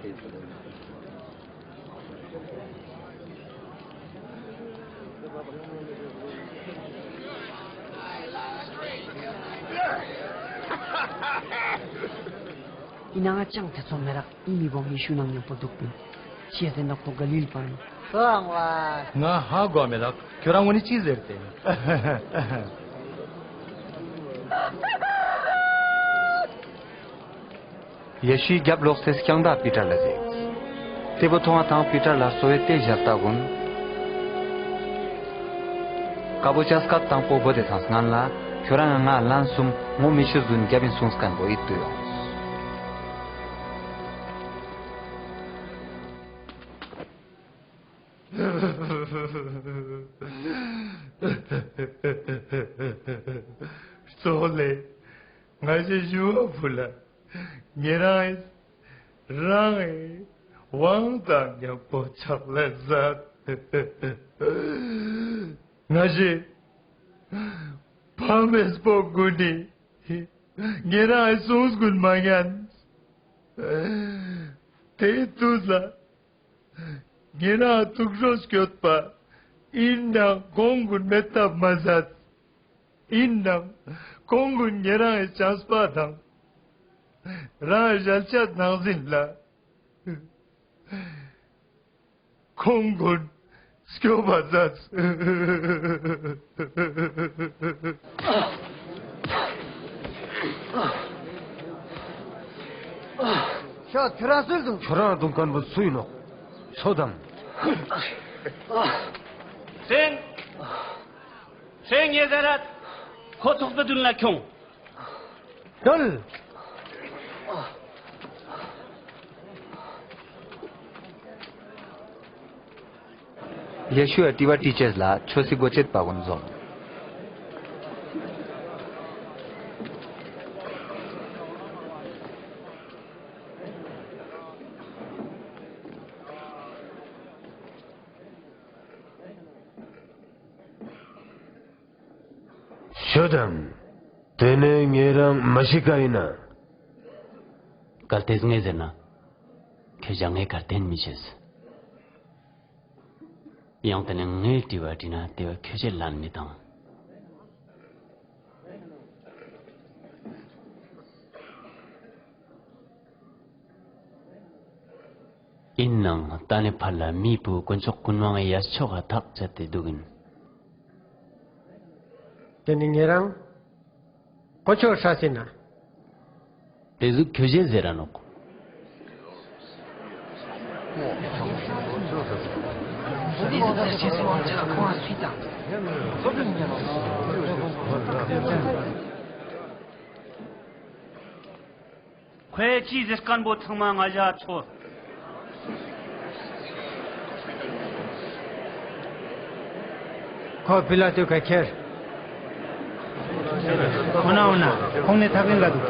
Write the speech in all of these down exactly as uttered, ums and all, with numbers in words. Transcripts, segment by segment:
ཨིན་ནའང་ཅང་ཐེ་ཚོམ་མི་རག། འི་མི་བོ་ཡེ་ཤུ་ནང་ཉམ་པོ་དུག་པིན། ཅིའ་ཟེར་ན་ཁོ་ག་ལིལ་པ་ཨིན། ང་ཧ་གོ་མི་རག། ཁྱོ་རང་ངུན་ནི་ཅི་ཟེར་ཏེ། ཡེ་ཤུའི་གྱབ་ལོགས་ཏེ་རྐྱང་དག་པི་ཏར་ལ་ཟེརས། ཏེ་བོ་ཐོང་ང་ཐང་པི་ཏར་ལ་སོ་བའེ་ཏེ་ཞབས་ཏ་གུན། ཀ་བོ་ཅ་སྐད་དང་པོ་བོ་ཏེ་ཐང་སྔུན་ལ་ཁྱོ་རང་ང་ལན་སུམ་ངོ་མི་ཆུ་ཟུན་གྱབ་ཨིན་སུངས་ཁན་བོ་ཨིད་ཏུ་ཡོངས། གཙོ་བོ་ལེ། ང་ཞའེ་ཞུ་བ་ཕུལ་ལ། ཉེ་རང་ངི་རང་ངི་ཝང་དང་ཉམ་པོ་ཆག་ལས་ཟད། ང་ཞའེ་ཕ་མེས་པོ་གུན་ནི་ཉེ་རང་ངི་སུངས་གུན་མ་ཉན། ཏེ་ཏུས་ལ་ཉེ་རང་ཐུགས་ཤོས་སྐྱོད་པ་ཨིན་ནའང་ཁོང་གུན་མེད་ཐབས་མ་ཟད། ཨིན་ནའང་ཁོང་གུན་ཉེ་རང་ངི་ཅམས་པ་དང་རང་ངི་ཞལ་ཆད་ནང་ཟིན་ལ་ཁོང་གུན་སྐྱོབ་བ་ཛདས། ཤོག་ཁྱོ་རང་སུ་རྡུང་། ཁྱོ་རང་རྡུང་ཁན་བོ་སུ་ཨིན་ནོག། ཤོད་དང་། སེང་། སེང་ངེ་ཟེར་རད། ཁོ་ཚོགས་པའེ་དུན་ལ་ཁྱོང་། ཀྲོལ། ཡེ་ཤུའ་ཏི་བ་ཊི་ཅེས་ལ་ཆོས་སི་གོ་ཅེད་པ་གུན་ཛོམས། ཤོད་དང་། ཏེ་ནེ་ཉེ་རང་མ་ཤི་ཀ་ཨིན་ན། གལ་ཏེ་ངེ་ཟེར་ན། ཁྱོ་ཞ་ངའེ་གར་ཏེན་མི་ཅེས། ཡང་ཏེ་ནེ་ངའེ་ཏི་བ་ཊི་ན་ཏེ་བོ་ཁྱོ་ཞའེ་ལན་མི་ཏང་། ཨིན་ནའང་ཏ་ནེ་ཕར་ལ་མི་བོ་དཀོན་མཆོག་གུན་མང་ངི་ཡ་ཆོག་ག་ཐག་ཅད་དེ་དུག་ཨིན། ཏེ་ནེ་ཉེ་རང་དཀོན་མཆོག་སྲས་ཨིན་ན། ཏེ་ཟུག་ཁྱོ་ཞའེ་ཟེར་ར་ནོག། ཁོའེ་ཅི་ཟེར་ཁན་བོ་ཚང་མ་ང་ཞའ་ཚོར། ཁོ་པི་ལ་ཏུའི་ཀ་ཁྱེར། འོ་ན་འོ་ན་ཁོང་ནི་ཐག་རིང་ང་དུག།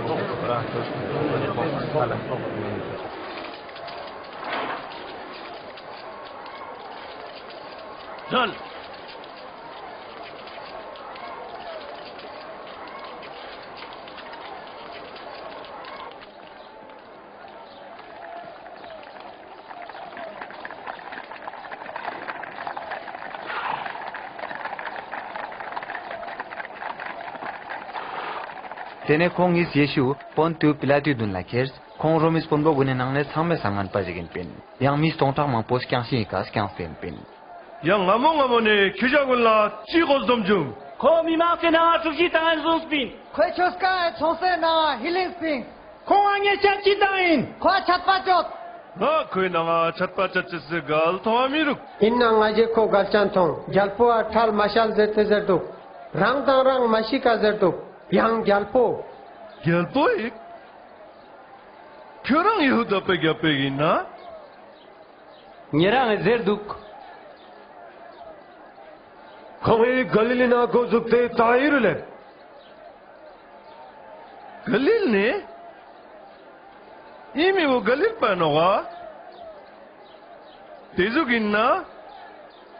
ཛོལ། ཏེ་ནེ་ཁོང་ངིས་ཡེ་ཤུ་པོན་ཏུ་པི་ལ་ཏུའི་དུན་ལ་ཁྱེརས། ཁོང་རོ་མིས་པོན་པོ་གུན་ནི་ནང་ནེ་ཚང་མའེ་སང་ངན་པ་ཞིག་ཨིན་པིན། ཡང་མི་སྟོང་ཕྲག་མང་པོ་རྐྱང་ཤིང་ངི་ཀ་རྐྱངས་ཏེ་ཨིན་པིན། ཡང་ངམོ་ངམོ་ནེ་ཁྱོ་ཞ་གུན་ལ་ཅི་གོས་ཛོམ་ཅུག། ཁོ་མི་མང་སི་ནང་ང་ཐུགས་ཞི་ཏང་ངིན་ཟུངས་པིན། ཁོའེ་ཆོས་ཀའེ་ཚོང་སའེ་ནང་ང་ཧི་ལིང་པིན། ཁོང་ང་ངའེ་ཆད་ཅི་ཏང་ཨིན། ཁོའ་ཆད་པ་ཅོད། ང་ཁོའེ་ནང་ང་ཆད་པ་ཆད་ཅེས་སི་གལ་ཐོང་ང་མི་རུག། ཨིན་ནའང་ང་ཞའེ་ཁོ་གལ་ཅན་ཐོང་། གྱལ་པོའ་ཁྲལ་མ་ཤལ་ཟེར་ཏེ་ཟེར་དུག། རང་དང་རང་མ་ཤི་ཀ་ཟེར་དུག། ཡང་གྱལ་པོ། གྱལ་པོ་ཨིན། ཁྱོ་རང་ཡ་ཧུ་དཱ་པའེ་གྱལ་པོ་ཨིན་ན། ཉེ་རང་ངི་ཟེར་དུག། ཁོང་ངི་ག་ལིལ་ནེ་གོ་ཟུགས་ཏེ་ཏ་ཧེ་རུ་ལེབས། ག་ལིལ་ནེ། འི་མི་བོ་ག་ལིལ་པ་ནོག་ག། ཏེ་ཟུག་ཨིན་ན།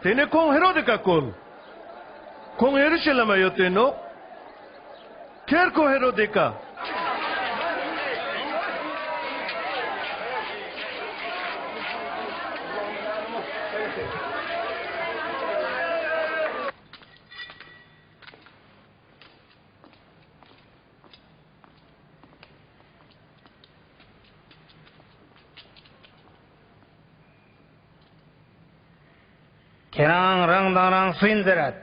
ཏེ་ནེ་ཁོང་ཧེ་རོ་དི་ཀ་ཀོལ། ཁོང་ཡེ་རུ་ཤ་ལེམ་མ་ཡོད་ཏེ་ནོག། ཁྱེར་ཁོ་ཧེ་རོ་དི་ཀ། ཁྱེ་རང་རང་དང་རང་སུ་ཨིན་ཟེར་རད།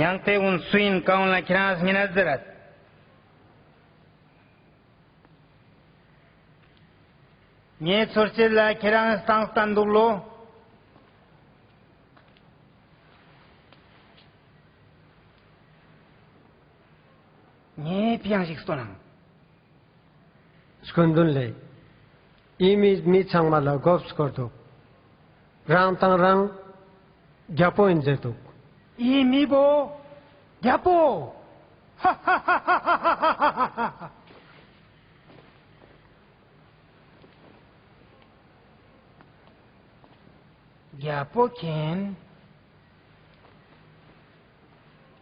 ཡང་ཏེ་གུན་སུ་ཨིན་ག་གུན་ལ་ཁྱེ་རང་ངི་ཉེ་ཟེར་རད། ངའེ་ཚོར་ཅེས་ལ་ཁྱེ་རང་ངི་སྟངས་སྟན་དུག་ལོ། ངའེ་ཕིའ་ཡང་ཞིག་སྟོན་ནང་། སྐུན་དུན་ལེ། འི་མིས་མི་ཚང་མ་ལ་གོབ་སྐོར་དུག། རང་དང་རང་གྱལ་པོ་ཨིན་ཟེར་དུག། འི་མི་བོ་གྱལ་པོ། ཧ་ཧ་ཧ། གྱལ་པོ་ཁྱེན།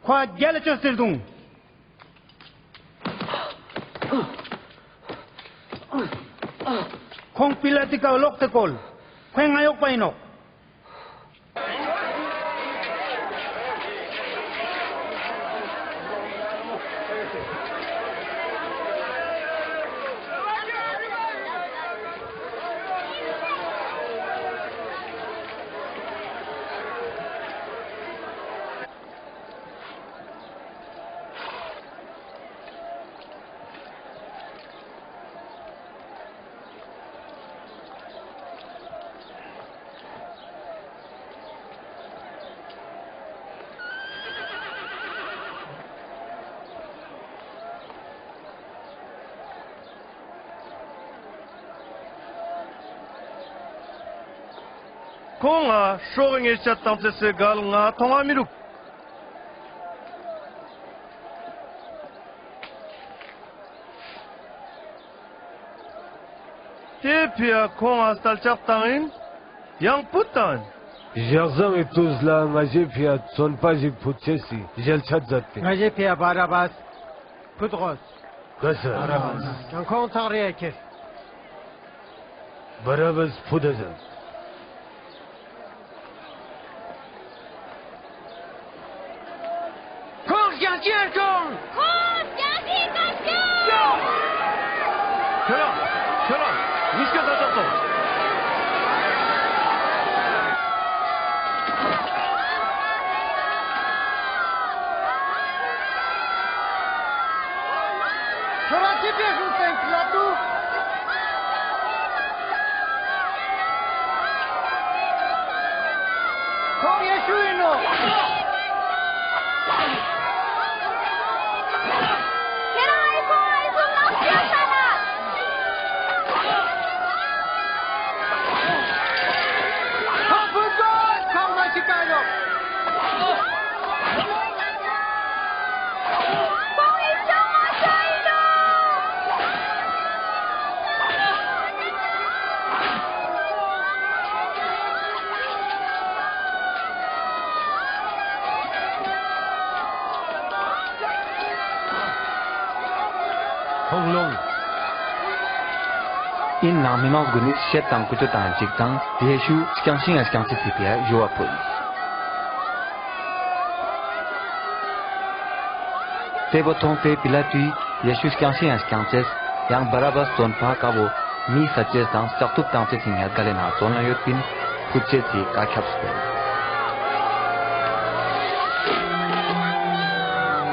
ཁོའ་གྱལ་ལ་ཅོས་ཏེ་རྡུང་། ཁོང་པི་ལ་ཏུའི་ཀ་ལོགས་ཏེ་ཀོལ། ཁོའེ་ངའ་ཡོག་པ་ཨིན་ནོག། ཁོང་ང་སྲོག་གི་ཉེས་ཆད་ཏང་ཅེས་སི་གལ་ང་ཐོང་ང་མི་རུག། ཏེ་ཕིའ་ཁོང་ང་སྟལ་ལྕག་ཏང་ཨིན། ཡང་ཕུད་ཏང་ཨིན། ཞག་ཟངས་སི་ཏུས་ལ་ང་ཞའེ་ཕིའ་ཙོན་པ་ཞིག་ཕུད་ཅེས་སི་ཞལ་ཆད་ཛད་དེ། ང་ཞའེ་ཕིའ་བ་ར་བཱས་ཕུད་གོས། ག་ས། བ་ར་བཱས། ཡང་ཁོང་ཐག་རིང་ང་ཁྱེར། བ་ར་བཱས་ཕུད་ད་ཟེར། ཁོང་ཞང་ཅི་ཡར་ཁྱོང་། ཁོང་ཞང་ཅི་ཀ་ཁྱོང་། ཁྱོད་རང་ཁྱོད་རང་མི་སྐྱོད་ས་ཆགས་སོང་། ཁྱོད་རང་ཅི་ཕིའ་ཤུགས་ཏེ་ལབ་དུག། ཁོང་ཡེ་ཤུ་ཨིན་ནོག། ཁྱེད་རང་ཨེ་ཁོང་ཨེ་ཁོང་ལག་ཤེས་ས་ན། ཁོང་བུད་དོ། ཁོང་མ་ཤི་ཀ་ཡོད། ཁོང་ལོང་། ཨིན་ནའང་མི་མང་གུན་ནི་ཤེད་དང་ཀུ་ཅོ་དང་ཅིག་དང་ཡེ་ཤུ་རྐྱང་ཤིང་ང་རྐྱང་ཅེས་སི་ཕིའ་ཞུ་བ་ཕུལ། ཏེ་བོ་ཐོང་སྟེ་པི་ལ་ཏུས་ཡེ་ཤུ་རྐྱང་ཤིང་ང་རྐྱང་ཅེས་ཡང་བ་ར་བཱས་ཙོན་པ་ཀ་བོ་མི་སད་ཅེས་དང་ལྕགས་ཐུབ་ཏང་ཅེས་སི་ཉེས་གལ་ལི་ནང་ཙོན་ལ་ཡོད་པིན་ཕུད་ཅེས་སི་ཀ་ཁྱབ་སྟེ།